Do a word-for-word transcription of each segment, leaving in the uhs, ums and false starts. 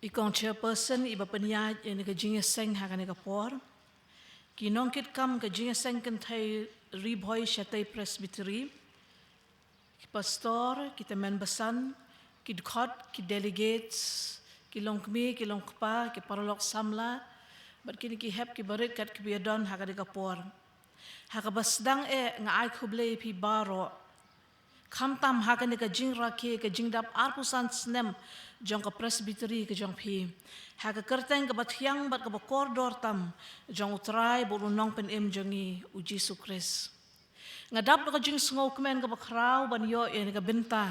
I kong chairperson iba pynïaid ïa kane ka jingïaseng ha kane ka por, ki nongkitkam ka jingïaseng kynthei Ri Bhoi Shatei Presbytery, ki pastor, ki tymmen basan, ki dkhot, ki delegates, ki longkmie, ki longkpa, ki paralok samla, bad kine ki hep ki barit kat kiba ïadon ha kane ka por. Ha kaba sdang eh nga ai khublei ïa phi baroh, khamtam ha kane ka jingrakhe ka jingdap arphew san snem jong ka Presbytery ka jong phi, ha ka kyrteng kaba thiang bad kaba kordor tam jong U Trai bad U Nongpynim jong ngi U Jisu Khrist. Nga dap da ka jingsngewkmen kaba khraw ban ïoh ïa kane ka bynta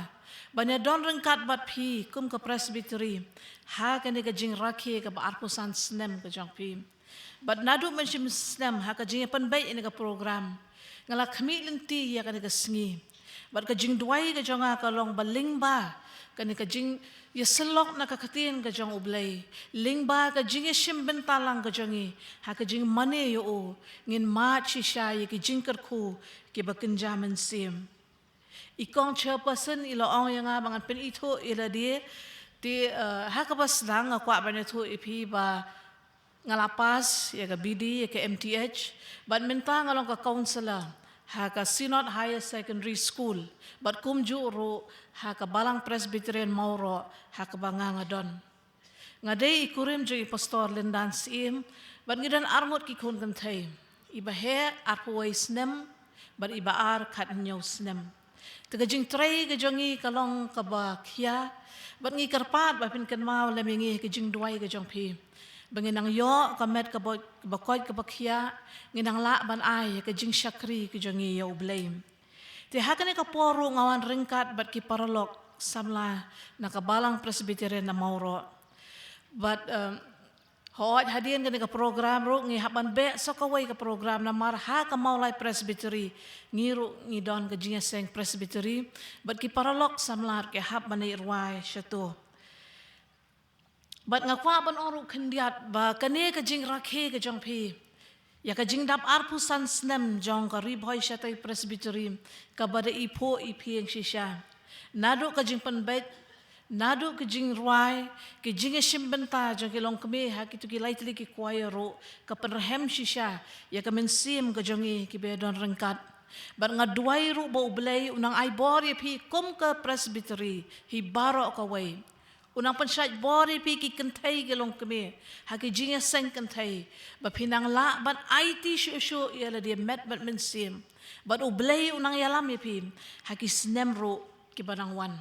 ban ïadon ryngkat bad phi kum ka Presbytery ha kane ka jingrakhe kaba arphew san snem ka jong phi. Bad naduh mynshem snem ha ka jingïapynbeit ïa kane ka program, nga la khmih lynti ïa kane ka sngi. Bad ka jingduwai ka jong nga ka long ba lyngba kane ka jingïasyllok na ka ktien ka jong U Blei, lyngba ka jingïashim bynta lang ka jong ngi ha ka jingmane ïa U, ngin mad shisha ïa ki jingkyrkhu kiba kynja mynsiem. I kong chairperson i la ong ïa nga ba ngan pynithuh ïa lade. Te, eh, ha kaba sdang nga kwah ban ïathuh ïa phi ba nga la pass ïa ka B D, ïa ka M T H, bad mynta nga long ka counsellor ha ka Synod Higher Secondary School, bad kumjuh ruh ha ka Balang Presbyterian Mawroh ha kaba nga nga don. Nga dei i kurim jong i Pastor Lyndan Syiem, bad ngi don arngut ki khun kynthei, iba heh arphew wei snem, bad iba ar khathynñiew snem. Te ka jingtrei ka jong ngi ka long kaba khia, bad ngi kyrpad ba phin kynmaw lem ïa ngi ha ka jingduwai ka jong phi, ba ngin nang ïoh ka met kaba, kaba koit kaba khia, ngin nang lah ban ai ïa ka jingshakri ka jong ngi ïa U Blei. Te ha kane ka por ruh nga wan ryngkat bad ki paralok samla na ka Balang Presbyterian na Mawroh. Bad, em, hooid hadien kane ka program ruh ngi hap ban beh sa kawei ka program namar ha ka Mawlai Presbytery ngi ruh ngi don ka jingïaseng Presbytery, bad ki paralok samla ruh ki hap ban ïa rwai shato. Bad nga kwah ban ong ruh khyndiat ba kane ka jingrakhe ka jong phi ïa ka jingdap arphew san snem jong ka Ri Bhoi Shatei Presbytery kaba da iphuh iphieng shisha. Naduh ka jingpynbeit, naduh ka jingrwai, ka jingïashim bynta jong ki longkmie ha kito ki lai tylli ki choir ruh ka pynrhem shisha ïa ka mynsiem ka jong ngi kiba don ryngkat. Bad nga duwai ruh ba U Blei un nang ai bor ïa phi kum ka Presbytery hi baroh kawei. Un nang pynshait bor ïa phi ki kynthei ki longkmie ha ki jingïaseng kynthei, ba phin nang lah ban aiti shuh shuh ïa lade met bad mynsiem. Bad U Blei un nang ïalam ïa phi ha ki snem ruh kiba nang wan.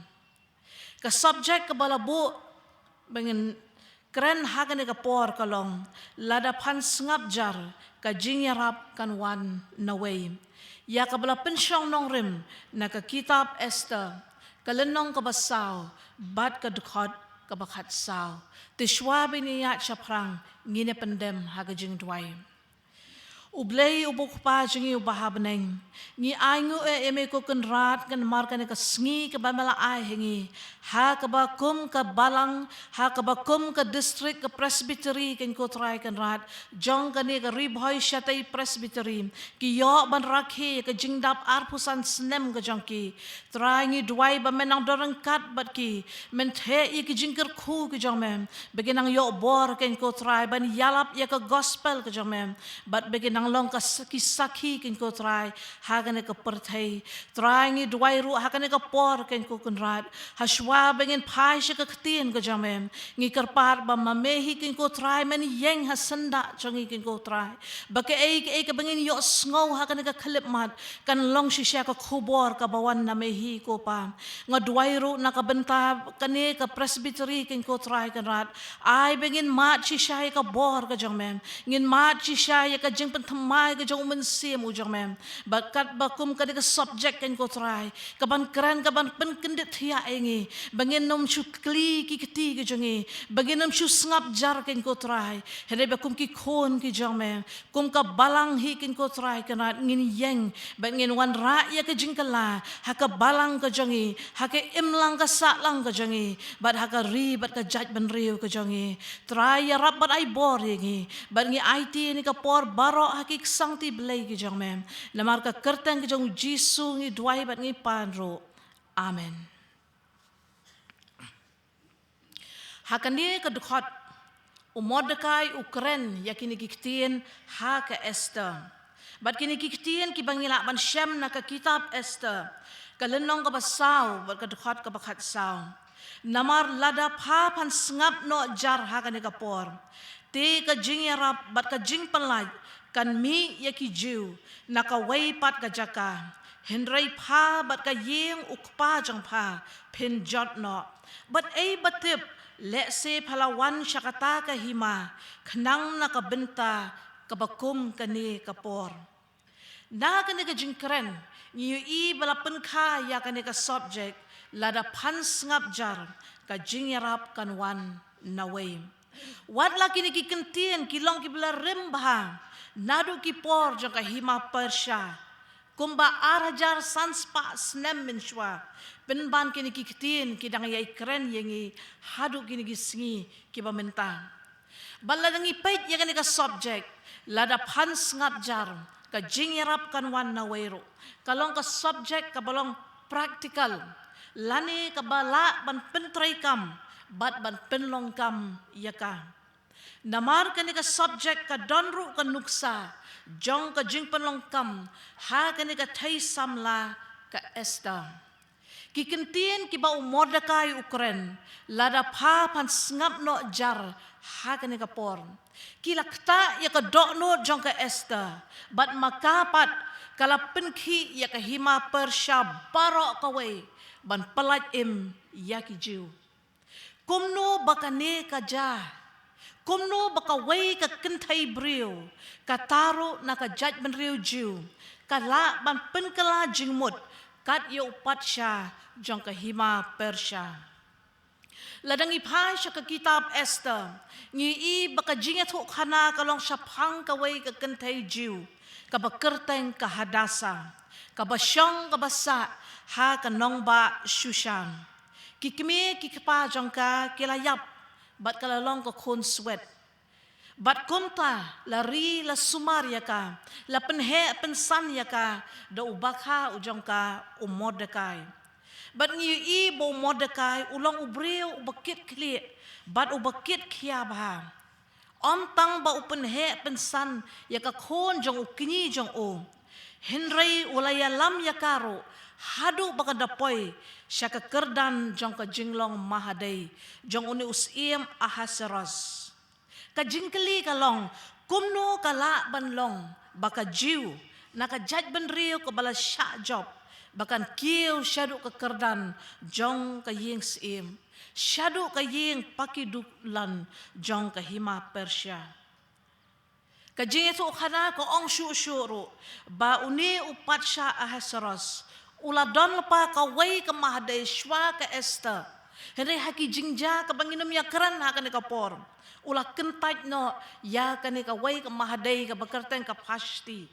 Ka subject kaba la buh ba ngin kren ha kane ka por ka long, Lada Phan Sngap Jar, Ka Jingïarap Kan Wan Nawei, ïa kaba la pynshong nongrim na ka kitab Esther, ka lynnong kaba saw bad ka dkhot kaba khatsaw. Te shuwa ban ïaid shaphrang, ngin ïa pyndem ha ka jingduwai. U Blei uba U Kpa jong ngi uba ha bneng, ngi ainguh eh ïa me ko Kynrad, namar kane ka sngi kaba me la ai ha ngi, ha kaba kum ka balang, ha kaba kum ka district ka Presbytery, Kynrad ko Trai Kynrad, jong kane ka Ri Bhoi Shatei Presbytery, ki ïoh ban rakhe ïa ka jingdap arphew san snem ka jong ki. Trai ngi duwai ba men nang don ryngkat bad ki, men theh ïa ki jingkyrkhu ki jong me, ba kin nang ïoh bor Kynrad ko Trai ban ïalap ïa ka gospel ka jong me, bad ba kin nang long ka sa-, ki sakhi Kynrad ko Trai ha kane ka pyrthei. Trai ngi duwai ruh ha kane ka por Kynrad ko Kynrad, ha shuwa ba ngin phai sha ka ktien ka jong me, ngi kyrpad ba ma me hi Kynrad ko Trai men ïeng ha syndah jong ngi Kynrad ko Trai, ba kaei kaei kaba ngin ïohsngew ha kane ka khyllipmat kan long shisha ka khubor kaba wan na me hi ko Pa. Nga duwai ruh na ka bynta kane ka Presbytery Kynrad ko Trai Kynrad, ai ba ngin mad shisha ïa ka bor ka jong me, ngin mad shisha ïa ka jingpynthymmai ka jong U Mynsiem u jong me. Bad katba kum kane ka subject Kynrad ko Trai kaban kren kaban pynkyndit thiah ïa ngi, ba ngin ym shu kli ki kti ki jong ngi, ba ngin ym shu sngap jar Kynrad ko Trai. Hynrei ba kum ki khun ki jong me, kum ka balang hi Kynrad ko Trai Kynrad, ngin ïeng bad ngin wanrah ïa ka jingkylla ha ka balang ka jong ngi, ha ka imlang ka sahlang ka jong ngi, bad ha ka ri bad ka jaitbynriew ka jong ngi. Trai ïarap bad ai bor ïa ngi, bad ngi aiti ïa kane ka por baroh ha ki ksangti Blei ki jong me. Namar ka kyrteng ka jong U Jisu ngi duwai bad ngi pan ruh. Amen. Ha kane ka dkhot, u Mordekai u kren ïa kine ki ktien ha ka Esther. Bad kine ki ktien kiba ngi lah ban shem na ka kitab Esther, ka lynnong kaba saw, bad ka dkhot kaba khatsaw. Namar lada pha phan sngap noh jar ha kane ka por, te ka jingïarap bad ka jingpyllait kan mih ïa ki Jiw na kawei pat ka jaka. Hynrei pha bad ka ïing u kpa jong pha phin jot noh. Bad ei ba tip, lehse pha la wan sha kata ka hima khnang na ka bynta kaba kum kane ka por. Na kane ka jingkren, ngi ïohi ba la pynkha ïa kane ka subject, lada phan sngap jar, ka jingïarap kan wan nawei. Wat la kine ki kyntien ki long kiba la rim bha naduh ki por jong ka hima Persia, kumba ar hajar san spah snem mynshuwa, pynban kine ki ktien ki dang ïai kren ïa ngi haduh kine ki sngi kiba mynta. Bad lada ngi peit ïa kane ka subject, lada phan sngap jar, ka jingïarap kan wan nawei ruh. Ka long ka subject kaba long practical, lane kaba lah ban pyntreikam bad ban pynlong kam ïa ka. Namar kane ka subject ka don ruh ka nuksa jong ka jingpynlong kam ha kane ka thei samla ka Esther. Ki kyntien kiba u Mordekai u kren, lada pha phan sngap noh jar ha kane ka por, ki la ktah ïa ka dohnud jong ka Esther, bad ma ka pat ka la pynkhih ïa ka hima Persia baroh kawei ban pyllait im ïa ki Jiw. Kumno ba kane ka jia? Kumno ba kawei ka kynthei briew, kata ruh na ka jaitbynriew Jiw, ka lah ban pynkylla jingmut kat ïa u patsha jong ka hima Persia? Lada ngi phai sha ka kitab Esther, ngi ïohi ba ka jingïathuhkhana ka long shaphang kawei ka kynthei Jiw, kaba kyrteng ka Hadasa, kaba shong kaba sah ha ka nongbah Shushan. Ki kmie ki kpa jong ka ki la ïap, bad ka la long ka khun swet. Bad kumta la ri la sumar ïa ka, la pynheh pynsan ïa ka da u bakha u jong ka u Mordekai. Bad ngi ïohi ba u Mordekai u long u briew uba kit khlieh bad uba kit khia bha. Ym tang ba u pynheh pynsan ïa ka khun jong u kñi jong u, hynrei u la ïalam ïa ka ruh haduh ba ka da poi sha ka kyrdan jong ka jinglong mahadei jong une u syiem Ahasuerus. Ka jingkylli ka long, kumno ka lah ban long ba ka Jiw na ka jaitbynriew kaba la shah jop ba kan kiew shaduh ka kyrdan jong ka ïing syiem, shaduh ka ïing pakidulan jong ka hima Persia? Ka jingïathuhkhana ka ong shuh shuh ruh ba une u patsha Ahasuerus u la don lypa kawei ka mahadei shuwa ka Esther. Hynrei ha ki jingjia kaba ngin ym ïakren ha kane ka por, u la kyntait noh ïa kane kawei ka mahadei kaba kyrteng ka Vashti.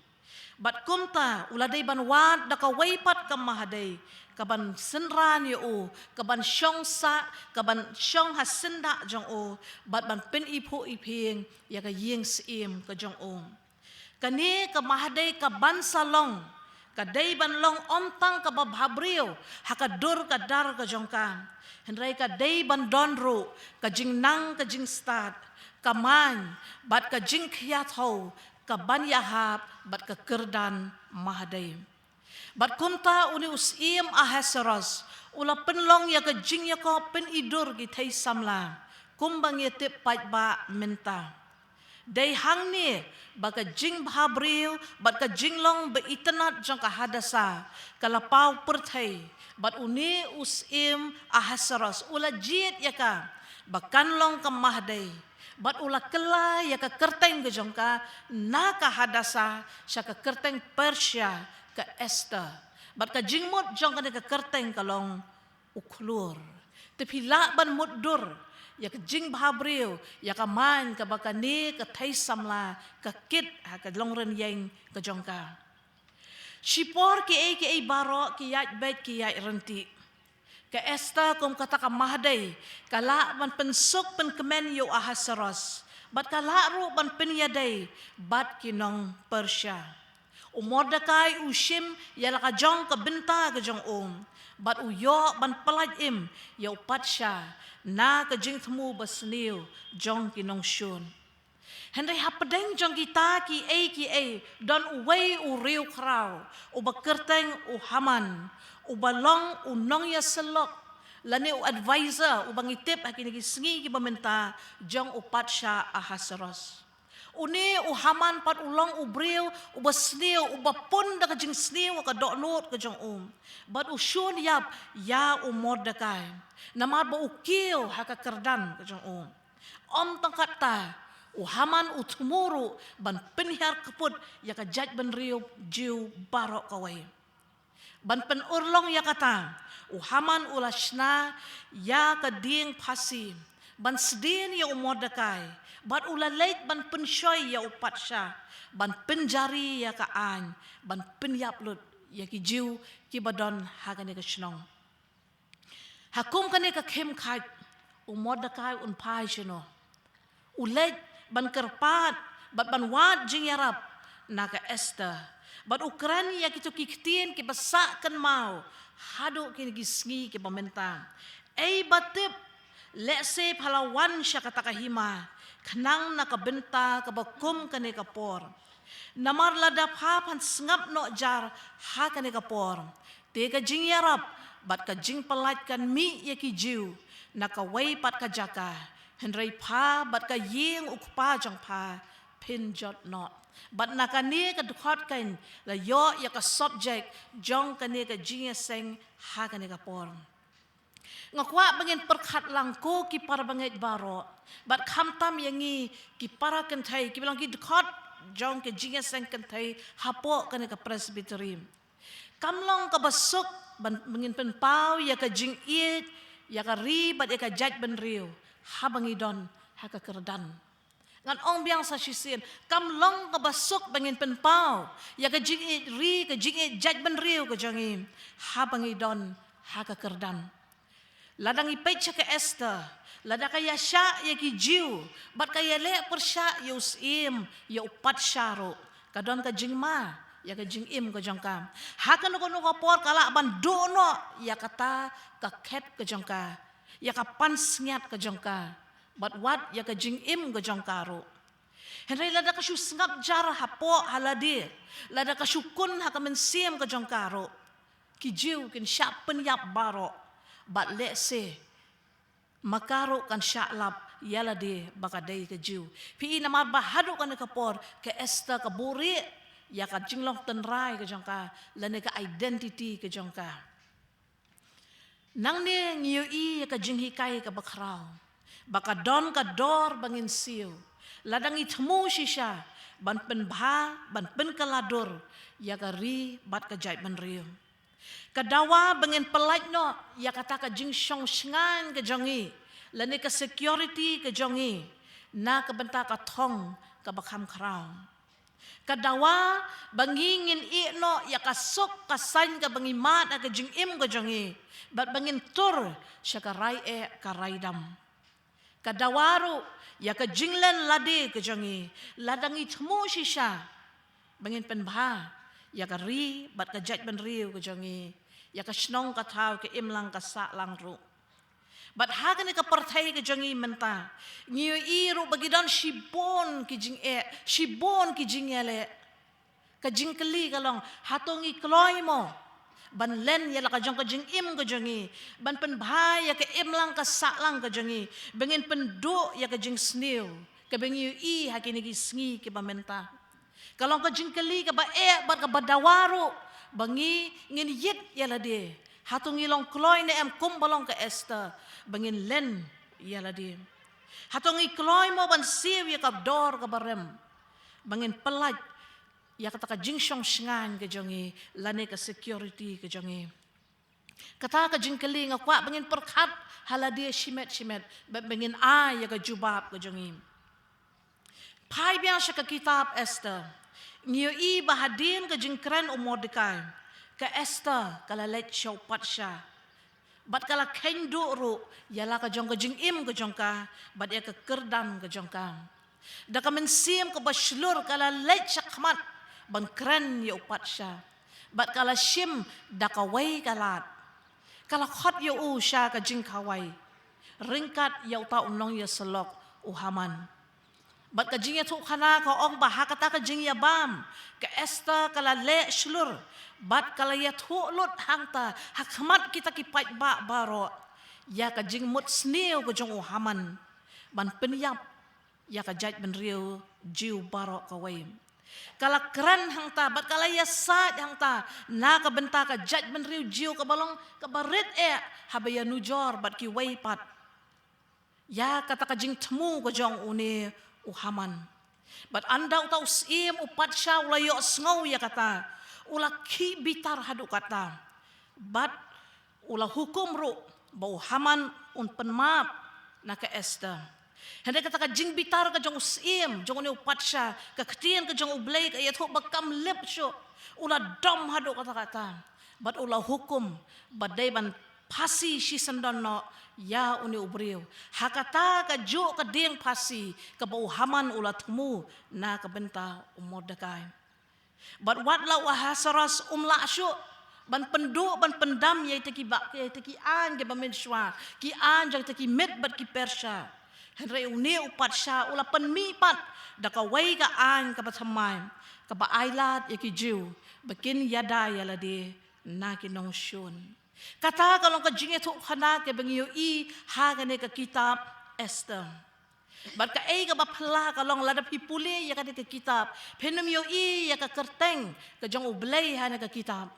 Bad kumta u la dei ban wad da kawei pat ka mahadei kaban synran ïa u, kaban shong sah, kaban shong ha syndah jong u, bad ban pyniphuh iphieng ïa ka ïing syiem ka jong u. Kane ka mahadei kaban sa long, ka dei ban long ym tang kaba bhabriew ha ka dur ka dar ka jong ka, hynrei ka dei ban don ruh ka jingnang ka jingstad, ka main, bad ka jingkhia thew kaban ïahap bad ka kyrdan mahadei. Bad kumta une u syiem Ahasuerus u la pynlong ïa ka jingïakop pynidur ki thei samla, kumba ngi tip paidbah mynta. Dei hangne ba ka jingbhabriew bad ka jinglong ba itynnad jong ka Hadasa ka la paw pyrthei, bad une u syiem Ahasuerus u la jied ïa ka ba kan long ka mahadei, bad u la kylla ïa ka kyrteng ka jong ka na ka Hadasa sha ka kyrteng Persia ka Esther. Bad ka jingmut jong kane ka kyrteng ka long u khlur. Te phi lah ban mutdur ïa ka jingbhabriew, ïa ka main kaba kane ka thei samla ka kit ha ka longrynieng ka jong ka. Shipor kiei kiei baroh ki ïaid beit ki ïaid ryntih. Ka Esther kum kata ka mahadei ka lah ban pynsuk pynkmen ïa u Ahasuerus, bad ka lah ruh ban pynïadei bad ki nong Persia. U Mordekai u shim ïa la ka jong ka bynta ka jong u, bad u ïoh ban pyllait im ïa u patsha na ka jingthmu basniew jong ki nongshun. Hynrei hapdeng jong kita kiei kiei don uwei u riewkhraw uba kyrteng u Haman, uba long u nongïasyllok lane u advisor uba ngi tip ha kine ki sngi kiba mynta jong u patsha Ahasuerus. Une u Haman pat u long u briew uba sniew, uba pun da ka jingsniew ha ka dohnud ka jong u. Bad u shun ïap ïa u Mordekai namar ba u kiew ha ka kyrdan ka jong u. Ym tang katta, u Haman u thmu ruh ban pynhiar kput ïa ka jaitbynriew Jiw baroh kawei. Ban pynurlong ïa kata, u Haman u la shna ïa ka dieng phasi ban sdien ïa u Mordekai, bad u la leit ban pynshoi ïa u patsha ban pynjari ïa ka aiñ ban pynïap lut ïa ki Jiw kiba don ha kane ka shnong. Ha kum kane ka khim khait, u Mordekai un phai shano? U leit ban kyrpad bad ban wad jingïarap na ka Esther, bad u kren ïa kito ki ktien kiba sah kynmaw haduh kine ki sngi kiba mynta. Ei ba tip, lehse pha la wan sha kata ka hima khnang na ka bynta kaba kum kane ka por. Namar lada pha phan sngap noh jar ha kane ka por, te ka jingïarap bad ka jingpyllait kan mih ïa ki Jiw na kawei pat ka jaka, hynrei pha bad ka ïing u kpa jong pha phin jot noh. Bad na kane ka dkhot kan la ïoh ïa ka subject jong kane ka jingïaseng ha kane ka por. Nga kwah ba ngin pyrkhat lang ko ki para bangeit baroh, bad khamtam ïa ngi ki para kynthei kiba long ki dkhot jong ka jingïaseng kynthei hapoh kane ka Presbytery. Kam long kaba suk ban, ba ngin pynpaw ïa ka jingïeit ïa ka ri bad ïa ka jaitbynriew haba ngi don ha ka kyrdan. Ngan ong biang sa shisien, kam long kaba suk ba ngin pynpaw ïa ka jingïeit ri, ka jingïeit jaitbynriew ka jong ngi haba ngi don ha ka kyrdan. Lada ngi peit sha ka Esther, lada ka ïashah ïa ki Jiw bad ka ïaleh pyrshah ïa u syiem, ïa u patsha ruh, ka don ka jingma ïa ka jingim ka jong ka. Ha kano kano ka por ka lah ban duh noh ïa kata ka khep ka jong ka, ïa ka pansngiat ka jong ka, bad wat ïa ka jingim ka jong ka ruh. Hynrei lada ka shu sngap jar hapoh ha lade, lada ka shu kun ha ka mynsiem ka jong ka ruh, ki Jiw kin shah pynïap baroh, bad lehse ma ka ruh kan shah lap ïa lade ba ka dei ka Jiw. Phi i, namar ba haduh kane ka por ka Esther ka buhrieh ïa ka jinglong tynrai ka jong ka lane ka identity ka jong ka. Nangne ngi ïohi ïa ka jinghikai kaba khraw ba ka don ka dor ba ngin siew lada ngi thmu shisha ban pynbha, ban pynkylla dur ïa ka ri bad ka jaitbynriew. Ka dawa ba ngin pyllait noh ïa kata ka jingshong shngaiñ ka jong ngi lane ka security ka jong ngi na ka bynta ka thong kaba kham khraw. Ka dawa ba ngi ngin ïeh noh ïa ka suk ka saiñ kaba ngi mad ha ka jingim ka jong ngi, bad ba ngin tur sha ka rai eh ka rai dam. Ka dawa ruh ïa ka jinglen lade ka jong ngi lada ngi thmu shisha ba ngin pynbha ïa ka ri bad ka jaitbynriew ka jong ngi, ïa ka shnong ka thaw, ka imlang ka sahlang ruh. Bad ha kane ka pyrthei ka jong ngi mynta, ngi ïohi ruh ba ki don shibun ki jingeh, shibun ki jingïaleh. Ka jingkylli ka long, hato ngi kloi mo ban len ïa la ka jong ka jingim ka jong ngi, ban pynbha ïa ka imlang ka sahlang ka jong ngi, ba ngin pynduh ïa ka jingsniew kaba ngi ïohi ha kine ki sngi kiba mynta? Ka long ka jingkylli kaba eh bad kaba dawa ruh ba ngi ngin ïit ïa lade. Hato ngi long kloi ne em kumba long ka Esther ba ngin len ïa lade? Hato ngi kloi mo ban siew ïa ka dor kaba rem ba ngin pyllait ïa kata ka jingshong shngaiñ ka jong ngi lane ka security ka jong ngi? Kata ka jingkylli nga kwah ba ngin pyrkhat ha lade shimet shimet, ba, ba ngin ai ïa ka jubab ka jong ngi. Phai biang sha ka kitab Esther, ngi ïohi ba hadien ka jingkren u Mordekai, ka Esther ka la leit sha u patsha bad ka la kheiñ duh ruh ïa la ka jong ka jingim ka jong ka bad ïa ka kyrdan ka jong ka. Da ka mynsiem kaba shlur ka la leit shakhmat ban kren ïa u patsha. Bad ka la shim da kawei ka lad. Ka la khot ïa u sha ka jingkhawai. Ryngkat ïa uta u nongïasyllok u Haman. Bad ka jingïathuhkhana ka ong ba ha kata ka jingïabam, ka Esther ka la leh shlur. Bad ka la ïathuh lut hangta, ha khmat kita ki paidbah baroh. Ïa ka jingmut sniew ka jong u Haman. Ban pynïap ïa ka jaitbynriew Jiw baroh kawei. Ka la kren hangta, bad ka la ïasaid hangta, na ka bynta ka jaitbynriew Jiw kaba long, kaba rit eh, haba ïanujor, bad kiwei pat. Ïa kata ka jingthmu ka jong une u Haman. Bad ynda uta u syiem u patsha u la ïohsngew ïa kata. U la khih bitar haduh katta. Bad u la hukum ruh ba u Haman un pynmap na ka Esther. Hynrei kata ka jingbitar ka jong u syiem, jong une u patsha, ka ktien ka jong U Blei ka ïathuh ba kam lip shuh. U la dom haduh katta katta. Bad u la hukum, ba dei ban phasi shisyndon noh, ïa une u briew. Ha kata kajuh ka dieng phasi, kaba u Haman u la thmu, na ka bynta u Mordekai. Bad wat la u Ahasuerus um lah shuh, ban pynduh, ban pyndam, ïa kita ki ba, ïa kita ki aiñ kiba mynshuwa, ki aiñ jong kita ki Midia bad ki Persia. Hynrei une u patsha, u la pynmih pat, da kawei ka aiñ kaba thymmai, kaba ailad ïa ki Jiw, ba kin ïada ïa lade, na ki nongshun. Kata ka long ka jingïathuhkhana kaba ngi ïohi ha kane ka kitab Esther. Bad kaei kaba phylla ka long lada phi pule ïa kane ka kitab, phin ym ïohi ïa ka kyrteng ka jong U Blei ha kane ka kitab.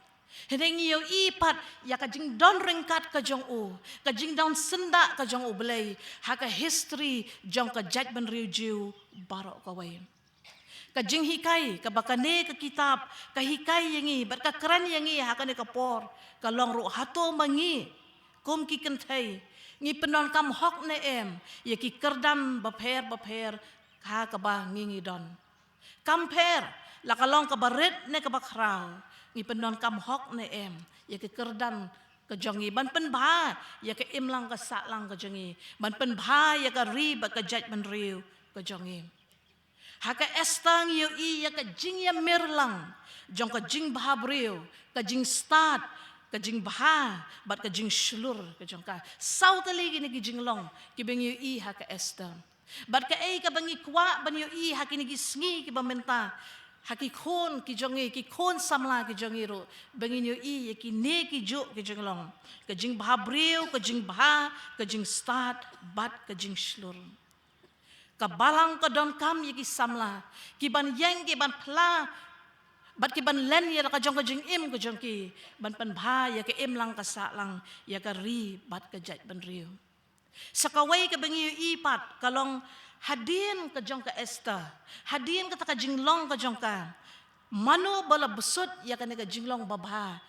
Hynrei ngi ïohi pat ïa ka jingdon ryngkat ka jong u, ka jingdon syndah ka jong U Blei ha ka history jong ka jaitbynriew Jiw baroh kawei. Ka jinghikai, kaba kane ka kitab, ka hikai ïa ngi, bad ka kren ïa ngi, ha kane ka por, ka long ruh hato ma ngi, kum ki kynthei, ngi pyndonkam hok ne em, ïa ki kyrdan bapher bapher, ha kaba ngi ngi don. Kam pher, la ka long kaba rit ne kaba khraw, ngi pyndonkam hok ne em, ïa ki kyrdan ka jong ngi, ban pynbha, ïa ka imlang ka sahlang ka jong ngi, ban pynbha, ïa ka ri bad ka jaitbynriew ka jong ngi. Ha ka Esther ngi ïohi ïa ka jingïamir lang jong ka jingbha briew, ka jingstad, ka jingbha, bad ka jingshlur ka jong ka. Saw tylli kine ki jinglong, kiba ngi ïohi ha ka Esther. Bad kaei kaba ngi kwah ban ïohi ha kine ki sngi kiba mynta, ha ki khun ki jong ngi, ki khun samla ki jong ngi ruh, ba ngin ïohi ïa kine ki juh ki jinglong. Ka jingbha briew, ka jingbha, ka jingstad, bad ka jingshlur. Ka balang ka donkam ïa ki samla, ki ban ïeng, ki ban pla, bad ki ban len ïa la ka jong ka jingim ka jong ki, ban pynbha ïa ka imlang ka sahlang, ïa ka ri bad ka jaitbynriew. Sa kawei kaba ngi ïohi pat, ka long hadien ka jong ka Esther, hadien kata ka jinglong ka jong ka. Mano ba la bsut ïa kane ka jinglong babha,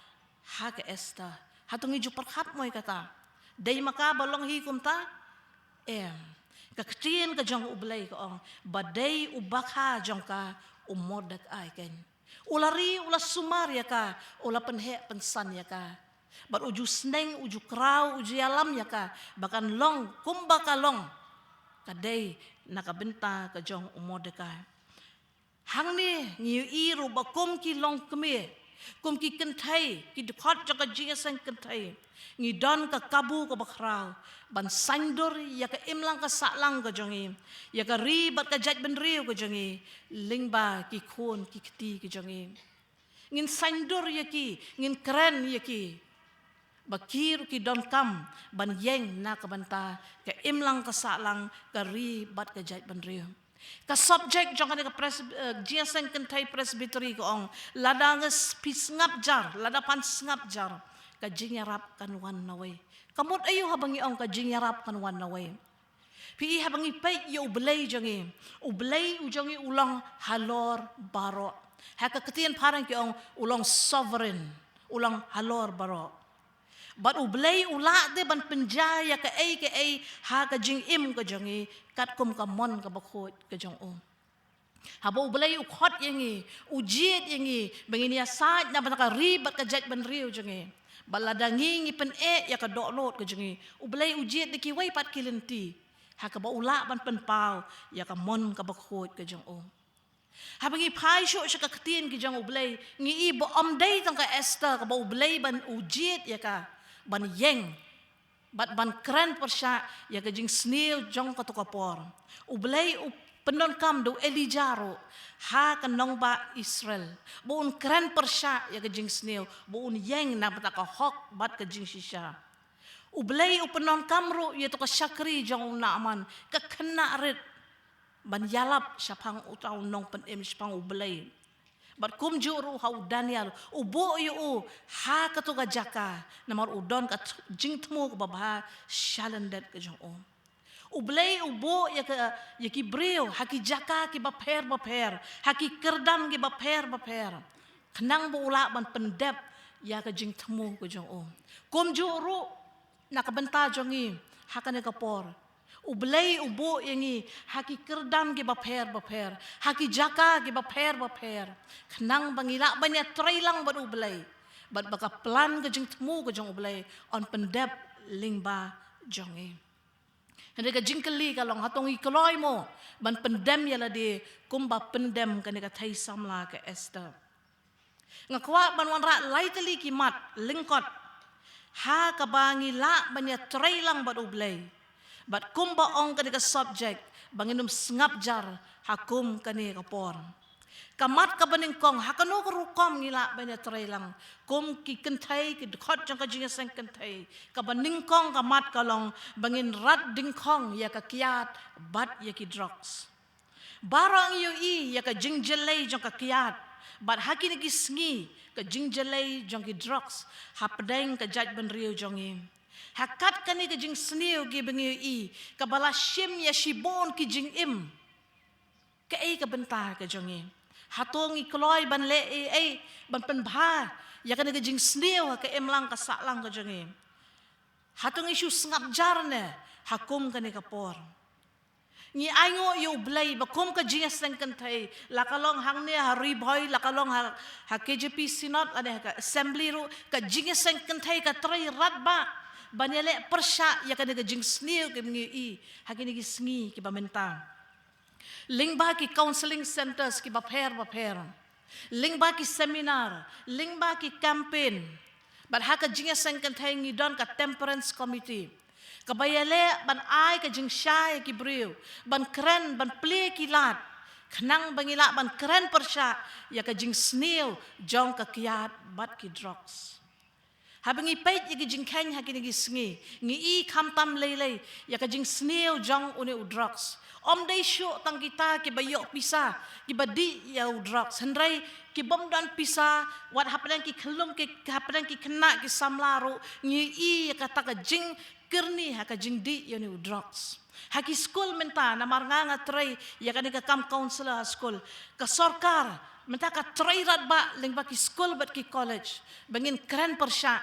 ha ka Esther. Hato ngi ju pyrkhat mo ïa kata. Dei ma ka ba long hi kumta? Em. Ka ktien ka jong U Blei ka ong. Ba dei u bakha jong ka u Mordekai kein. U la ri, u la sumar ïa ka, u la pynheh pynsan ïa ka. Bad u ju sneng, u ju kraw, u ju ïalam ïa ka. Ba kan long, kumba ka long. Ka dei, na ka bynta ka jong u Mordekai. Hangne ngi ïohi ruh ba kum ki longkmie, kum ki kynthei, ki dkhot jong ka jingïaseng kynthei. Ngi don ka kabu kaba khraw, ban saiñdur ïa ka imlang ka sahlang ka jong ngi, ïa ka ri bad ka jaitbynriew ka jong ngi, lyngba ki khun ki kti ka jong ngi. Ngin saiñdur ïa ki, ngin kren ïa ki. Ba ki ruh ki donkam, ban ïeng na ka bynta, ka imlang ka sahlang, ka ri bad ka jaitbynriew. Ka subject jong kane ka pres-, eh, jingïaseng kynthei Presbytery ka ong, lada ngi s-, phi sngap jar, lada phan sngap jar, ka jingïarap kan wan nawei. Ka mut aïu haba ngi ong ka jingïarap kan wan nawei? Phi i haba ngi peit ïa U Blei jong ngi. U Blei u jong ngi u long halor baroh. Ha ka ktien phareng ki ong u long sovereign. U long halor baroh. Bad U Blei u lah de ban pynjah ïa kaei kaei ha ka jingim ka jong ngi katkum ka mon kaba khuid ka jong u. Haba U Blei u khot ïa ngi, u jied ïa ngi, ba ngin ïasaid na bynta ka ri bad ka jaitbynriew jong ngi. Bad lada ngi ngi pyneh ïa ka dohnud ka jong ngi, U Blei u jied da kiwei pat ki lynti. Ha kaba u lah ban pynpaw ïa ka mon kaba khuid ka jong u. Haba ngi phai shuh sha ka ktien ki jong U Blei, ngi i ba ym dei tang ka Esther kaba U Blei ban u jied ïa ka ban ïeng bad ban kren pyrshah ïa ka jingsniew jong kato ka por. U Blei u pyndonkam da u Elijah ruh ha ka nongbah Israel ba un kren pyrshah ïa ka jingsniew, ba un ïeng na bynta ka hok bad ka jingshisha. U Blei u pyndonkam ruh ïa to ka shakri jong u Naaman, ka khynnah rit, ban ïalap shaphang uta u nongpynim, shaphang U Blei. Bad kumjuh ruh ha u Daniel, u buh ïa u ha kato ka jaka namar u don ka th-, jingthmu kaba bha sha lyndet ka jong u. U Blei u buh ïa ka, ïa ki briew ha ki jaka kiba pher bapher, ha ki kyrdan kiba pher bapher, khnang ba u lah ban pyndep ïa ka jingthmu ka jong u. Kumjuh ruh na ka bynta jong ngi ha kane ka por, U Blei u buh ïa ngi ha ki kyrdan kiba pher bapher, ha ki jaka kiba pher bapher, khnang ba ngi lah ban ïatreilang bad U Blei bad ba ka plan ka jingthmu ka jong U Blei yn pyndep lyngba jong ngi. Hynrei ka jingkylli ka long, hato ngi kloi mo ban pyndem ïa lade kumba pyndem kane ka thei samla ka Esther? Nga kwah ban wanrah lai tylli ki mat lyngkot ha kaba ngi lah ban ïatreilang bad U Blei bad kumba ong kane ka subject, ba ngin ym sngap jar ha kum kane ka por. Ka mat kaba nyngkong, ha kano ka rukom ngi lah ban ïatreilang kum ki kynthei, ki dkhot jong ka jingïaseng kynthei? Kaba nyngkong ka mat ka long ba ngin rat dyngkhong ïa ka kiad bad ïa ki drugs. Baroh ngi ïohi ïa ka jingjyllei jong ka kiad bad ha kine ki sngi ka jingjyllei jong ki drugs hapdeng ka jaitbynriew jong ngi. Ha kat kane ka jingsniew kiba ngi ïohi, kaba la shim ïa shibun ki jingim, kaei ka bynta ka jong ngi? Hato ngi kloi ban leh ei ei ban pynbha ïa kane ka jingsniew ha ka imlang ka sahlang ka jong ngi? Hato ngi shu sngap jar ne ha kum kane ka por? Ngi ainguh ïa U Blei ba kum ka jingïaseng kynthei, la ka long hangne ha Ri Bhoi, la ka long ha, ha K J P Synod lane ha ka Assembly ruh, ka jingïaseng kynthei ka trei radbah ban ïaleh pyrshah ïa kane ka jingsniew kiba ngi ïohi ha kine ki sngi kiba mynta. Lyngba ki counselling centres kiba pher bapher, lyngba ki seminar, lyngba ki campaign, bad ha ka jingïaseng kynthei ngi don ka Temperance Committee kaba ïaleh ban ai ka jingshai ïa ki briew ban kren, ban plie ki lad, khnang ba ngi lah ban kren pyrshah ïa ka jingsniew jong ka kiad bad ki drugs. Haba ngi peit ïa ki jingkheiñ ha kine ki sngi, ngi i khamtam lei lei ïa ka jingsniew jong une u drugs. Ym dei shuh tang kita kiba ïoh pisa, kiba dih ïa u drugs, hynrei ki bym don pisa, wat hapdeng ki khyllung, ki hapdeng ki khynnah ki samla ruh ngi i ïa kata ka jingkyrni ha ka jingdih ïa une u drugs. Ha ki skul mynta, namar nga nga trei ïa kane ka kam counsellor ha skul, ka sorkar mynta ka trei radbah lyngba ki skul bad ki college ba ngin kren pyrshah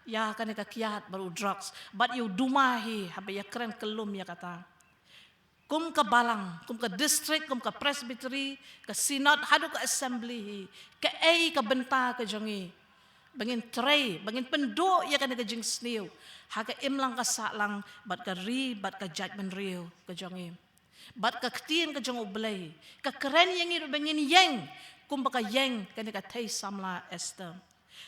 ïa kane ka kiad bad u drugs bad ïa u duma hi haba ïakren kyllum ïa kata. Kum ka balang, kum ka district, kum ka presbytery, ka synod, haduh ka assembly hi, kaei ka bynta ka jong ngi? Ba ngin trei, ba ngin pynduh ïa kane ka jingsniew ha ka imlang ka sahlang bad ka ri bad ka jaitbynriew ka jong ngi. Bad ka ktien ka jong U Blei ka kren ïa ngi ruh ba ngin ïeng kumba ka ïeng kane ka thei samla Esther.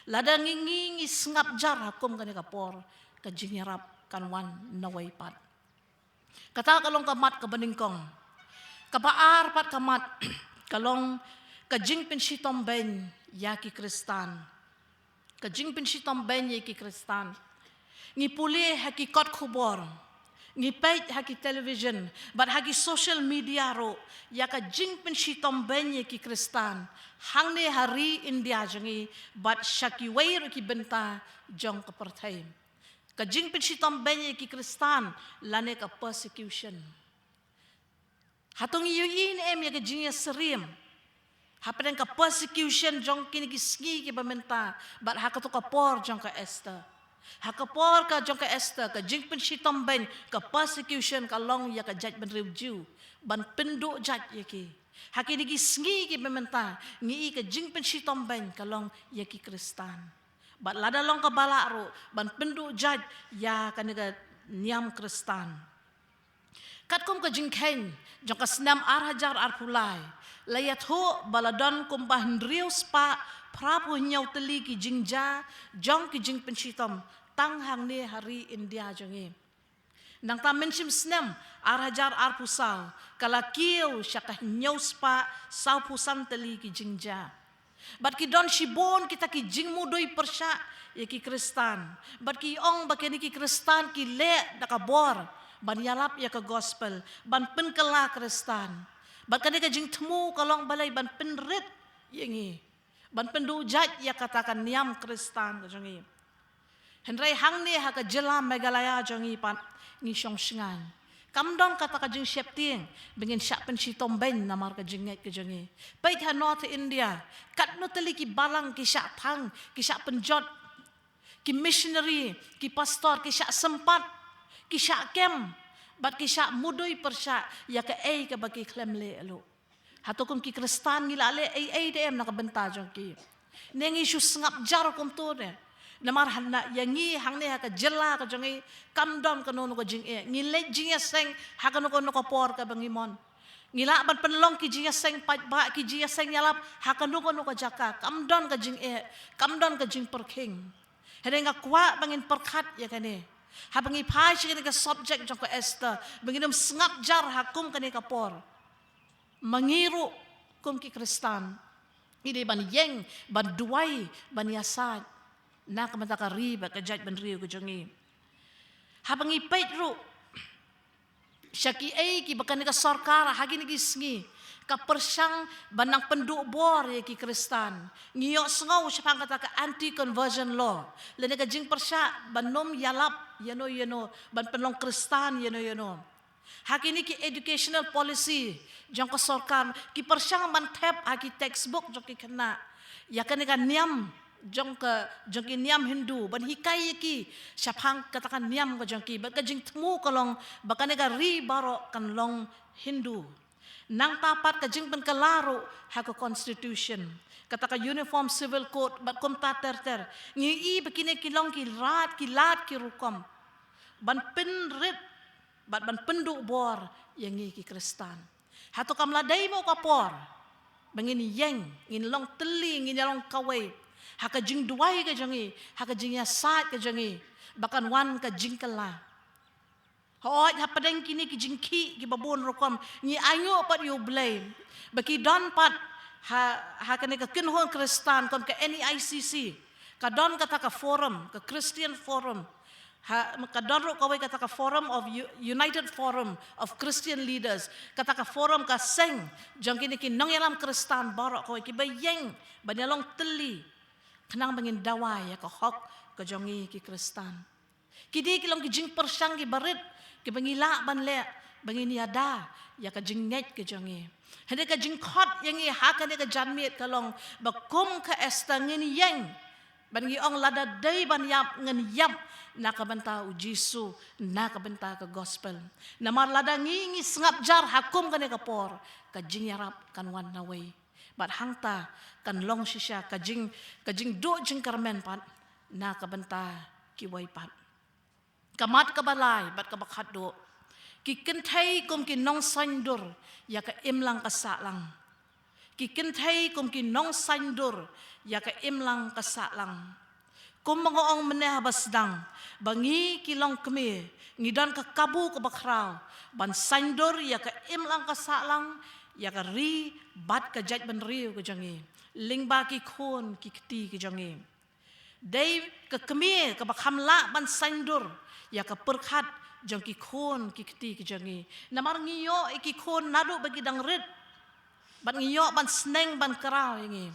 Lada ngi, ngi, ngi sngap jar ha kum kane ka por, ka jingïarap kan wan nawei pat. Kata ka long ka mat kaba nyngkong. Kaba ar pat ka mat ka long ka jingpynshitom beiñ ïa ki Khristan. Ka jingpynshitom beiñ ïa ki Khristan. Ngi pule ha ki kot khubor, ngi peit ha ki television bad ha ki social media ruh ïa ka jingpynshitom beiñ ïa ki Khristan hangne ha ri India jong ngi bad sha kiwei ruh ki bynta jong ka pyrthei. Ka jingpynshitom beiñ ïa ki Khristan lane ka persecution. Hato ngi ïohi ne em ïa ka jingïasyriem hapdeng ka persecution jong kine ki sngi kiba mynta bad ha kato ka por jong ka Esther? Ha ka por ka jong ka Esther, ka jingpynshitom beiñ, ka persecution ka long ïa ka jaitbynriew Jiw ban pynduh jait ïa ki. Ha kine ki sngi kiba mynta ngi i ka jingpynshitom beiñ ka long ïa ki Khristan. Bad lada long kaba lah ruh ban pynduh jait ïa kane ka niam Khristan. Katkum ka jingkheiñ jong ka snem ar hajar arphew lai, la ïathuh ba la don kumba hynriew spah phraphew hynñiew tylli ki jingjia jong ki jingpynshitom tang hangne ha ri India jong ngi. Nangta mynshem snem ar hajar arphew saw, ka la kiew sha ka hynñiew spah sawphew san tylli ki jingjia. Bad ki don shibun kita ki jingmudui pyrshah ïa ki Khristan. Bad ki ong ba kine ki Khristan ki leh da ka bor ban ïalap ïa ka gospel, ban pynkylla Khristan. Bad kane ka jingthmu ka long balei? Ban pynrit ïa ngi, ban pynduh jait ïa kata ka niam Khristan ka jong ngi. Hynrei hangne ha ka jylla Meghalaya jong ngi pat, ngi shong shngaiñ. Kam don kata ka jingsheptieng ba ngin shah pynshitom beiñ namar ka jingngeit ka jong ngi. Peit ha North India, katno tylli ki balang ki shah thang, ki shah pynjot, ki missionary, ki pastor ki shah sympat, ki shah kem, bad ki shah mudui pyrshah ïa kaei kaba ki khlem leh lut. Hato kum ki Khristan ngi la leh ei ei de em na ka bynta jong ki? Ne ngi shu sngap jar kumto de? Namar hana ïa ngi hangne ha ka jylla ka jong ngi, kam don kano kano ka jingeh. Ngi leit jingïaseng ha kano kano ka por kaba ngi mon. Ngi lah ban pynlong ki jingïaseng paidbah, ki jingïaseng ïalap ha kano kano ka jaka. Kam don ka jingeh, kam don ka jingpyrkhing. Hynrei nga kwah ba ngin pyrkhat ïa kane. Haba ngi phai sha kane ka subject jong ka Esther, ba ngin ym sngap jar ha kum kane ka por. Ma ngi ruh kum ki Khristan, ngi dei ban ïeng, ban duwai, ban ïasaid na ka bynta ka ri bad ka jaitbynriew ka jong ngi. Haba ngi peit ruh sha kiei kiba kane ka sorkar ha kine ki sngi ka pyrshang ban nang pynduh bor ïa ki Khristan. Ngi ïohsngew shaphang kata ka anti conversion law, lane ka jingpyrshah ban ym ïalap ïano ïano, ban pynlong Khristan ïano ïano. Ha kine ki educational policy jong ka sorkar, ki pyrshang ban thep ha ki textbook jong ki khynnah ïa kane ka niam jong ka, jong ki niam Hindu, ban hikai ïa ki shaphang kata ka niam ka jong ki. Bad ka jingthmu ka long ba kane ka ri baroh kan long Hindu. Nangta pat ka jingpynkylla ruh ha ka constitution, kata ka Uniform Civil Code bad kumta ter ter. Ngi i ba kine ki long ki lad, ki lad ki rukom ban pynrit bad ban pynduh bor ïa ngi ki Khristan. Hato kam la dei mo ka por ba ngin ïeng, ngin long tylli, ngin ïalong kawei ha ka jingduwai ka jong ngi, ha ka jingïasaid ka jong ngi, ba kan wan ka jingkylla? Hooid, hapdeng kine ki jingkhih kiba bun rukom, ngi ainguh pat ïa U Blei ba ki don pat ha, ha kane ka kynhun Khristan kum ka N E I C C, ka don kata ka forum, ka Christian Forum. Ha, ka don ruh kawei kata ka Forum of U-, United Forum of Christian Leaders, kata ka forum, ka seng jong kine ki nongïalam Khristan baroh kawei kiba ïeng ban ïalong tylli khnang ba ngin dawa ïa ka hok ka jong ngi ki Khristan. Kine ki long ki jingpyrshang kiba rit kiba ngi lah ban leh ba ngin ïada ïa ka jingngeit ka jong ngi. Hynrei ka jingkhot ïa ngi ha kane ka janmiet ka long ba kum ka Esther ngin ïeng, ban ngi ong lada dei ban ïap, ngin ïap na ka bynta U Jisu, na ka bynta ka gospel. Namar lada ngi, ngi sngap jar ha kum kane ka por, ka jingïarap kan wan nawei. Bad hangta kan long shisha ka jing, ka jingduh jingkyrmen pat na ka bynta kiwei pat. Ka mat kaba lai bad kaba khatduh. Ki kynthei kum ki nongsaiñdur ïa ka imlang ka sahlang. Ki kynthei kum ki nongsaiñdur ïa ka imlang ka sahlang. Kum ba nga ong mynne haba sdang, ba ngi ki longkmie ngi don ka kabu kaba khraw ban saiñdur ïa ka imlang ka sahlang, ïa ka ri bad ka jaitbynriew ka jong ngi, lyngba ki khun ki kti ki jong ngi. Dei ka kmie kaba kham lah ban saiñdur ïa ka pyrkhat jong ki khun ki kti ki jong ngi. Namar ngi ïoh ïa ki khun naduh ba ki dang rit bad ngi ïoh ban sneng ban kraw ïa ngi.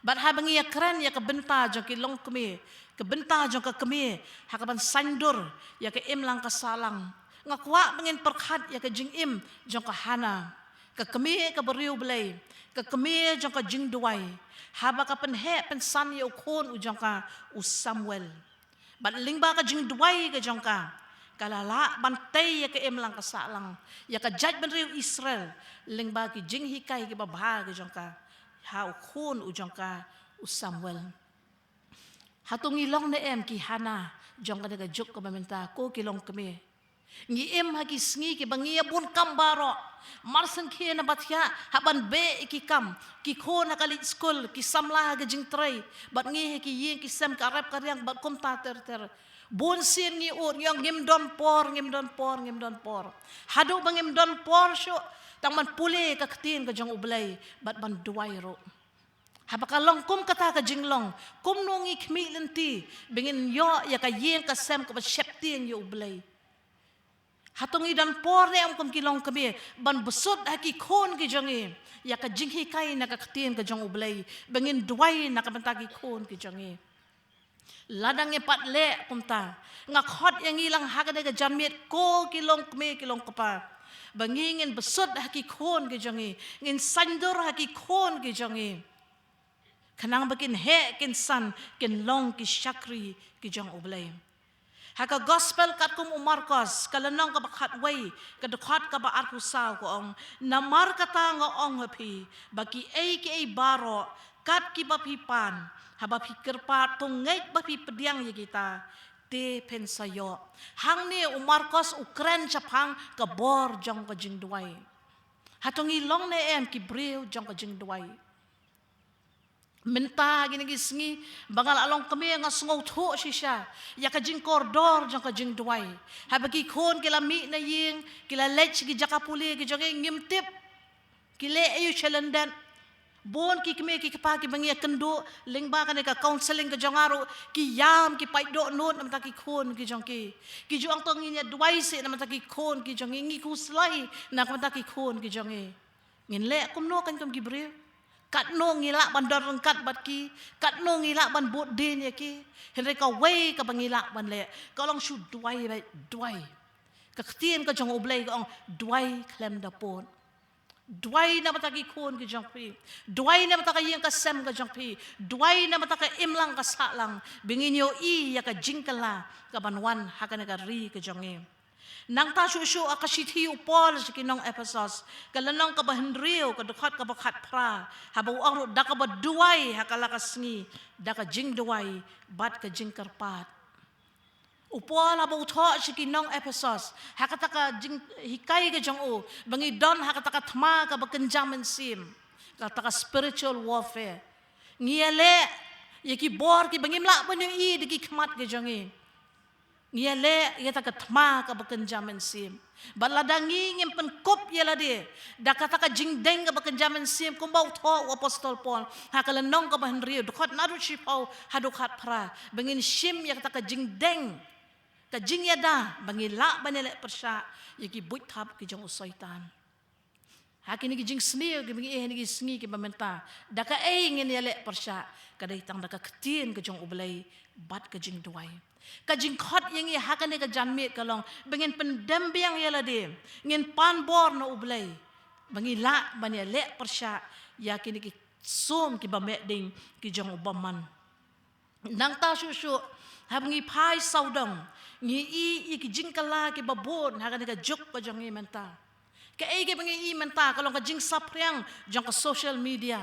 Bad haba ngi ïakren ïa ka bynta jong ki longkmie, ka bynta jong ka kmie ha kaban saiñdur ïa ka imlang ka sahlang, nga kwah ba ngin pyrkhat ïa ka jingim jong ka Hana, ka kmie kaba riewblei, ka kmie jong ka jingduwai, haba ka pynheh pynsan ïa u khun u jong ka u Samuel. Bad lyngba ka jingduwai ka jong ka, ka la lah ban tei ïa ka imlang ka sahlang, ïa ka jaitbynriew Israel, lyngba ki jinghikai kiba bha ka jong ka ha u khun u jong ka u Samuel. Hato ngi long ne em ki Hana jong kane ka juk kaba mynta, ko ki longkmie? Ngi im ha ki sngi kiba ngi ïa bun kam baroh. Mar sngewkhia na bathiah, hap ban beh ïa ki kam. Ki khun ha ka leit skul, ki samla ha ka jingtrei. Bad ngi ha ki ïing ki sem ka rep ka riang, bad kumta ter ter. Bun sien ngi ud, ngi ong ngim don por, ngim don por, ngim don por. Haduh ba ngim don por shuh, tang ban pule ka ktien ka jong U Blei, bad ban duwai ruh. Haba ka long kum kata ka jinglong, kumno ngi khmih lynti, ba ngin ïoh ïa ka ïing ka sem kaba sheptieng ïa U Blei. Hato ngi don por ne em kum ki longkmie, ban bsut ha ki khun ki jong ngi ïa ka jinghikai na ka ktien ka jong U Blei, ba ngin duwai na ka bynta ki khun ki jong ngi. Lada ngi pat leh kumta, nga khot ïa ngi lang ha kane ka janmiet ko ki longkmie ki longkpa, ba ngi ngin bsut ha ki khun ki jong ngi, ngin saiñdur ha ki khun ki jong ngi. Khnang ba kin heh kin san, kin long ki shakri ki jong U Blei. Ha ka gospel katkum u Markos, ka lynnong kaba khatwei, ka dkhot kaba arphew saw ka ong, namar kata nga ong ha phi, ba kiei kiei baroh, kat kiba phi pan, haba phi kyrpad, to ngeit ba phi pdiang ïa kita, te phin sa ïoh. Hangne u Markos u kren shaphang ka bor jong ka jingduwai. Hato ngi long ne em ki briew jong ka jingduwai? Mynta kine ki sngi, ba nga la longkmie nga sngewthuh shisha ïa ka jingkordor jong ka jingduwai. Haba ki khun ki la mih na ïing, ki la leit sha ki jaka pule ki jong ngi, ngim tip ki leh aïu sha lyndet. Bun ki kmie ki kpa kiba ngi ïakynduh lyngba kane ka counselling ka jong nga ruh, ki ïam ki pait dohnud na bynta ki khun ki jong ki. Ki ju ong to ngin ïa duwai seh na bynta ki khun ki jong ngi, ngi khuslai na bynta ki khun ki jong ngi. Ngin leh kumno kan kum ki briew? Katno ngi lah ban don ryngkat bad ki? Katno ngi lah ban bud dien ïa ki? Hynrei kawei kaba ngi lah ban leh, ka long shu duwai, duwai. Ka ktien ka jong U Blei ka ong, duwai khlem da pud. Duwai na bynta ki khun ki jong phi. Duwai na bynta ka ïing ka sem ka jong phi. Duwai na bynta ka imlang ka sahlang, ba ngin ïohi ïa ka jingkylla kaban wan ha kane ka ri ka jong ngi. Nangta shuh shuh ha ka shithi u Paul sha ki nong Ephesos, ka lynnong kaba hynriew, ka dkhot kaba khatphra, haba u ong ruh da kaba duwai ha ka la ka sngi, da ka jingduwai bad ka jingkyrpad. U Paul haba u thoh sha ki nong Ephesos, ha kata ka jinghikai ka jong u, ba ngi don ha kata ka thma kaba kynja mynsiem, kata ka spiritual warfare. Ngi ïaleh ïa ki bor kiba ngim lah ban ïohi da ki khmat ki jong ngi. Ngi ïaleh ïa kata ka thma kaba kynja mynsiem. Bad lada ngi ngim pynkup ïa lade da kata ka jingdeng kaba kynja mynsiem, kumba u thoh u apostol Paul ha ka lynnong kaba hynriew, dkhot naduh shiphew haduh khatphra, ba ngin shim ïa kata ka jingdeng, ka jingïada, ba ngi lah ban ïaleh pyrshah ïa ki buit thap ki jong u Soitan. Ha kine ki jingsniew kiba ngi ïohi ha kine ki sngi kiba mynta, da kaei ngin ïaleh pyrshah? Ka dei tang da ka ktien ka jong U Blei bad ka jingduwai. Ka jingkhot ïa ngi ha kane ka janmiet ka long ba ngin pyndem biang ïa lade, ngin pan bor na U Blei, ba ngi lah ban ïaleh pyrshah ïa kine ki sum kiba meh ding ki jong u bymman. Nangta shuh shuh, haba ngi phai sawdong, ngi i, i ki jingkylla kiba bun ha kane ka juk ka jong ngi mynta. Kaei kaba ngi i mynta ka long ka jingsaphriang jong ka social media.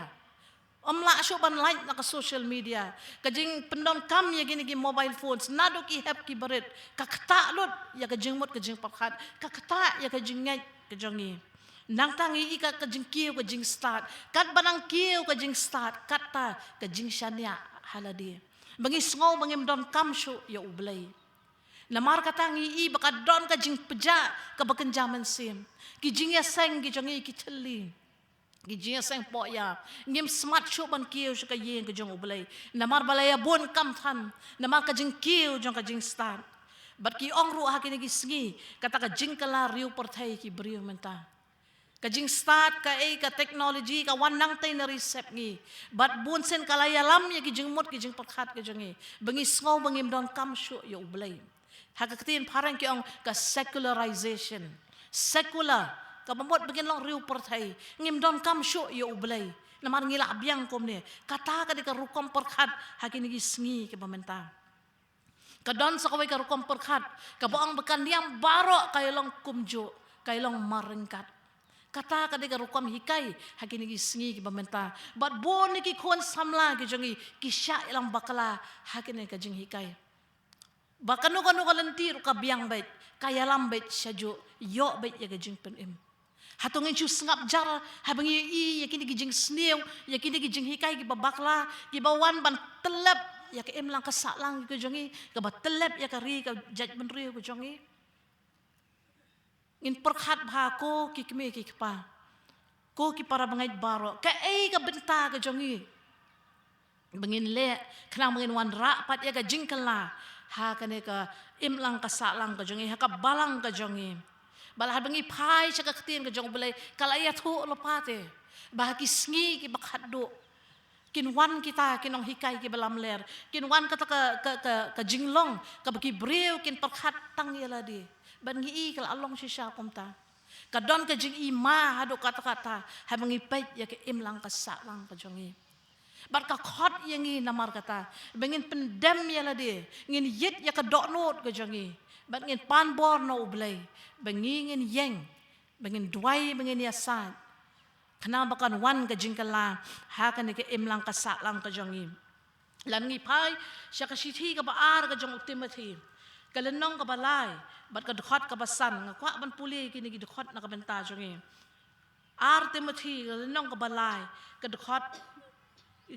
Ym lah shuh ban lait na ka social media. Ka jingpyndonkam ïa kine ki mobile phones, naduh ki hep ki barit, ka ktah lut ïa ka jingmut ka jingpyrkhat, ka ktah ïa ka jingngeit ka jong ngi. Nangta ngi i ka, ka jingkiew ka jingstad. Katba nang kiew ka jingstad, katta ka jingshaniah ha lade. Ba ngi sngew ba ngim donkam shuh ïa U Blei. Namar kata ngi i ba ka don ka jingpjah kaba kynja mynsiem. Ki jingïaseng ki jong ngi ki thylli. Ki jingïaseng pohïap. Ngim smat shuh ban kiew sha ka ïing ka jong U Blei. Namar ba la ïa bun kam than. Namar ka jingkiew jong ka jingstad. Bad ki ong ruh ha kine ki sngi, kata ka jingkylla riew pyrthei ki briew mynta. Ka jingstad, kaei, ka technology ka wan nangtei na ri sep ngi. Bad bun sien ka la ïalam ïa ki jingmut ki jingpyrkhat ki jong ngi, ba ngi sngew ba ngim donkam shuh ïa U Blei. Ha ka ktien phareng ki ong ka secularization. Secular, kaba mut ba ngin long riew pyrthei, ngim donkam shuh ïa U Blei. Namar ngi lah biang kumne. Kata ka dei ka rukom pyrkhat ha kine ki sngi kiba mynta. Ka don sa kawei ka rukom pyrkhat kaba ong ba ka niam baroh ka ïalong kumjuh, ka ïalong marryngkat. Kata ka dei ka rukom hikai ha kine ki sngi kiba mynta. Bad bun na ki khun samla ki jong ngi ki shah ïalam bakla ha kane ka jinghikai. Ba kano kano ka lynti ruh ka biang beit, ka ïalam beit shajuh, ïoh beit ïa ka jingpynim. Hato ngin shu sngap jar haba ngi ïohi ïa kine ki jingsniew, ïa kine ki jinghikai kiba bakla, kiba wan ban tyllep ïa ka imlang ka sahlang ka jong ngi, kaba tyllep ïa ka ri ka jaitbynriew ka jong ngi? Ngin pyrkhat bha, ko ki kmie ki kpa, ko ki para bangeit baroh, kaei ka bynta ka jong ngi ba ngin leh khnang ba ngin wanrah pat ïa ka jingkylla ha kane ka imlang ka sahlang ka jong ngi, ha ka balang ka jong ngi? Ba la haba ngi phai sha ka ktien ka jong U Blei, ka la ïathuh lypa te ba ha ki sngi kiba khatduh kin wan kita ki nonghikai kiba lamler, kin wan kata ka, ka, ka, ka jinglong kaba ki briew kin pyrkhat tang ïa lade. Bad ngi i ka la long shisha kumta. Ka don ka jingima haduh katta-katta haba ngi peit ïa ka imlang ka sahlang ka jong ngi. Bad ka khot ïa ngi namar kata ba ngin pyndem ïa lade, ngin ïit ïa ka dohnud ka jong ngi, bad ngin pan bor na U Blei ba ngi ngin ïeng, ba ngin duwai, ba ngin ïasaid, khnang ba kan wan ka jingkylla ha kane ka imlang ka sahlang ka jong ngi. Lada ngi phai sha ka shithi kaba ar ka jong u Timothi, ka lynnong kaba lai bad ka dkhot kaba san, nga kwah ban pule kine ki dkhot na ka bynta jong ngi. Ar Timothi, ka lynnong kaba lai, ka dkhot,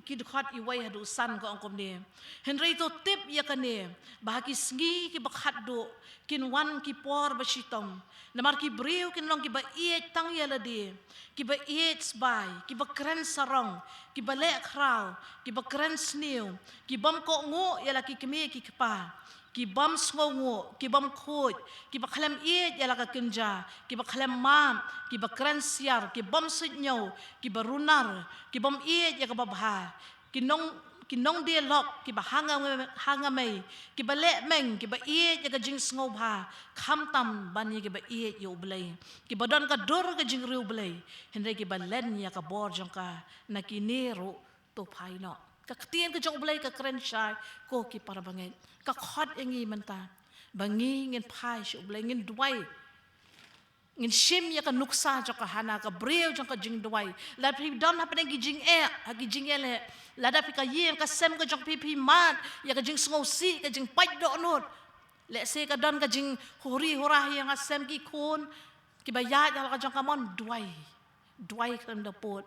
ki dkhot iwei haduh san, ka ong kumne: Hynrei to tip ïa kane, ba ha ki sngi kiba khatduh kin wan ki por ba shitom. Namar ki briew kin long kiba ïeit tang ïa lade, kiba ïeit sbai, kiba kren sarong, kiba leh khraw, kiba kren sniew, ki bym kohnguh ïa la ki kmie ki kpa, ki bym sngewnguh, ki bym khuid, kiba khlem ïeit ïa la ka kynja, kiba khlem map, kiba kren siar, ki bym suidñiew, kiba runar, ki bym ïeit ïa kaba bha, ki nong, ki nongdie lok, kiba hangamei, hangamei, kiba leh meng, kiba ïeit ïa ka jingsngewbha, khamtam ban ïa kiba ïeit ïa U Blei, kiba don ka dur ka jingriewblei, hynrei kiba len ïa ka bor jong ka. Na kine ruh to phai noh. Ka ktien ka jong U Blei ka kren shai, ko ki para bangeit. Ka khot ïa ngi mynta ba ngi ngin phai sha U Blei, ngin duwai. Ngin shim ïa ka nuksa jong ka Hana, ka briew jong ka jingduwai. Lada phi don hapdeng ki jingeh, ha ki jingeh leh, lada phi, ka ïing ka sem ka jong phi, phi mad ïa ka jingsngewsih, ka jingpait dohnud, lehse ka don ka jinghuri hura ïa nga sem ki khun kiba ïaid ha la ka jong ka mon, duwai. Duwai khlem da pud.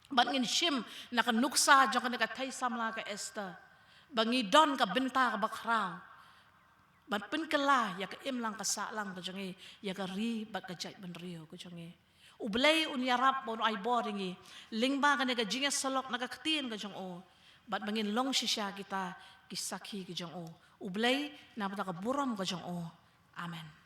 Bad ngin shim na ka nuksa jong kane ka thei samla ka Esther, ba ngi don ka bynta kaba khraw ban pynkylla ïa ka imlang ka sahlang ka jong ngi, ïa ka ri bad ka jaitbynriew ka jong ngi. U Blei un ïarap, un ai bor ïa ngi lyngba kane ka jingïasyllok na ka ktien ka jong u, bad ba ngin long shisha kita ki sakhi ka jong u. U Blei na bynta ka burom ka jong u. Amen.